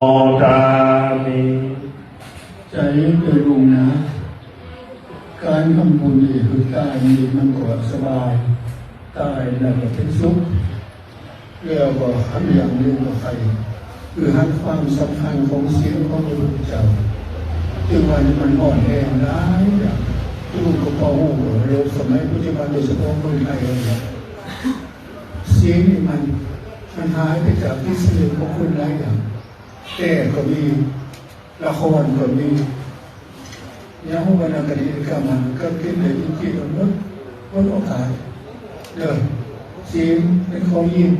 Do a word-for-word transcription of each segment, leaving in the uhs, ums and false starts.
โมทามิ ใจ๋เปิ้นลุงนะ ก๋านทำบุญนี่หื้อต๋ายนี่มันก็สบาย ต๋ายแล้วก็เป๋นสุข แล้วก็หันอย่างนึ่งก็ใค่ คือหันความสำคัญของศีลของพระพุทธเจ้า จึงว่านี่มันอ่อนแอหลายอย่าง ลูกก็พอฮู้ว่าโลกสมัยปัจจุบันโดยเฉพาะเมืองไทยเนี่ย ศีลนี่มัน มันหายไปจากจิตสำนึกของคนหลายอย่าง แก้ก็มี ละครก็มี อย่างวรรณคดีก็มันก็เป๋นได้จริงๆ หมด หมดโอกาส เด้อ ศีลเป๋นของยิ่ง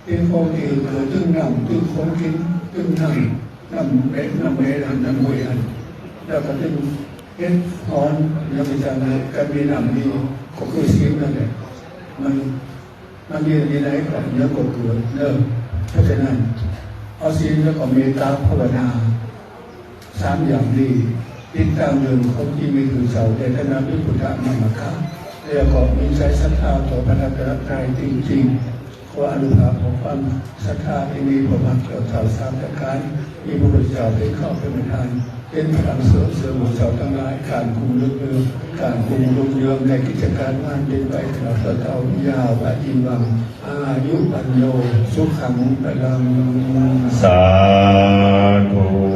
เป๋นของดี เกิดตึงน้ำ ตึงของกิ๋น ตึงน้ำ น้ำแม่ น้ำแม่ น้ำห้วยอัน แล้วก็ตึงเห็ดหอน แล้วก็จะมี ก็มีน้ำดี ก็คือศีลนั่นแหละ มัน มันมีวินัยก็เดี๋ยวก็เกิดเด้อ เพราะฉะนั้น เอาศีลแล้วก็เมตตาภาวนา สามอย่างนี้ ติดต๋ามเรื่องของตี้มีคือเจ้าได้ถวายวิปุตตะมามะคะ แล้วก็มีใจ๋ศรัทธาต่อพระรัตนตรัยจริงๆ ขออานุภาพของความศรัทธาตี้มีพระมหากษัตริย์สามประก๋าน มีพระพุทธเจ้าเป๋นข้าเป๋นประธาน เป๋นพลังเสริมเสริมหมู่เจ้าตังหลาย ก๋านกุ่งรุ่งเรือง ก๋านกุ่งรุ่งเรืองในกิจก๋านงานเป๋นไปตลอดเถิดเต้า ยาวะอิวัง อายุวัณโณ สุขัง พลัง สาธุ